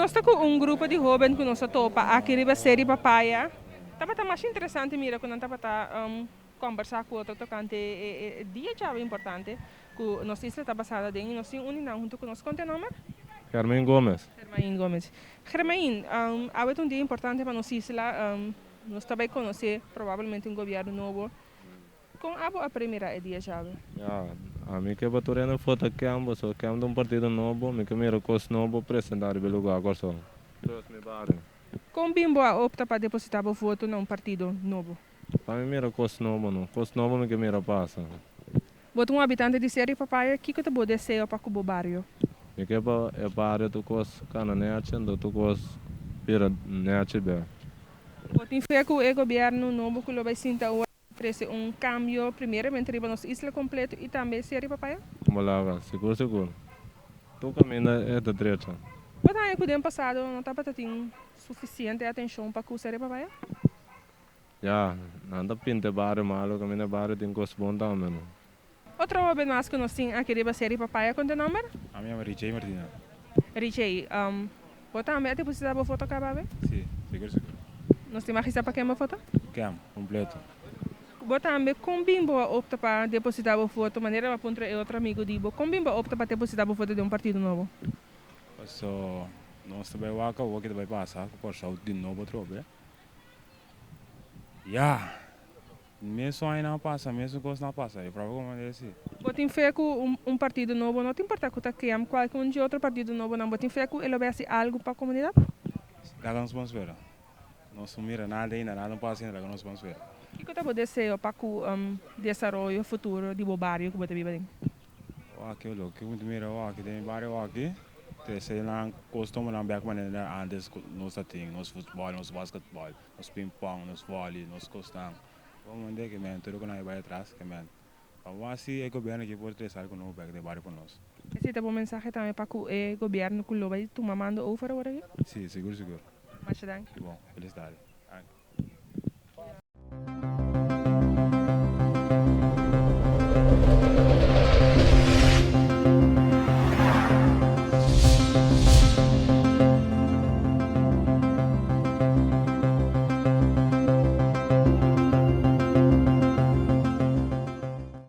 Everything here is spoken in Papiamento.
Nos ta ku un grupo di hóben ku nos a topa aki riba Seri Papaya. Tabata masha interesante mira ku nan tabata kòmbersá ku otro tokante e dia djawe importante ku nos isla ta basada den i nos tin un di nan huntu ku nos. Kon ta e nòmber? Germain Gomez. Germain Gomez. Germain, awe ta un dia importante pa nos isla. Nos ta bai konosé probablemente un gobièrnu nobo. Kon abo a premira e dia djawe? Ya, ami ke pa tur hende vota Kem, pasobra Kem ta un partido nobo, mi ke mira kos nobo presentá riba e lugá Kòrsou. Tròs mi bario. Kon bin bo a opta pa depositá bo voto na un partido nobo? Pa mi mira kos nobo no. Kos nobo mi ke mira pasa. Bo ta un habitante di Seri Papaya, kiko ta bo deseo pa ku bo bario? Mi ke pa e bario tur kos kana nechi, anto tur kos bira nechi bek. Bo tin fe ku e gobièrnu nobo ku lo bai sinta awor trese un kambio primeramente riba nos isla kompleto i tambe Seri Papaya? Bo laga, sigur sigur. Tur kaminda e ta drecha. Bo ta haña ku den pasado no tabata tin sufisiente atenshon pa ku Seri Papaya? Ya, nan ta pinta e bario malo, kaminda e bario tin kos bon tambe no. Otro hoben mas ku nos tin aki riba Seri Papaya, kon ta nomber? Ami yama Richey Martina. Richey, bo tambe a deposita bo foto kaba awe? Si, sigur sigur. Nos tin magisa pa ken bo foto? Kem, kompleto. Bo tambe, kon bin bo a opta pa deposita bo foto? Manera bo a puntra e otro amigo di bo, kon bin bo a opta pa deposita bo foto den un partido nobo? Paso nos ta bai wak awor ke ta bai pasa ku Kòrsou di nobo atrobe. Ya! Mesun aña a pasa, mesun kos a pasa, e propio komo a desi. Bo tin fe ku un partido nobo, no ta importa ku ta KM, kualke un dje otro partido nobonan, bo tin fe ku e lo bai hasi algu pa komunidat? Laga nos bon spera. Nos no mira nada ainda, nada no pasa ainda, laga nos bon spera. Kiko ta bo deseo pa ku desaroyo futuro di bo bario ku bo ta biba den? Wak loke mi ta mira wak den mi bario wak trese nan kostumbernan bek manera antes ku nos ta tin, nos futbòl, nos basketbòl. Nos ping pong, nos volley, nos cosnan. Bo manda ke men tur ku nan e bai atras ke men. Pa bo hasi e gobierno aki por trese algo nobo bek den bario pa nos. Esei ta bo mensahe tambe pa ku e gobierno ku lo bai tuma mando over awor aki? Si, sigur sigur. Masha danki. Bon, feliz tarde.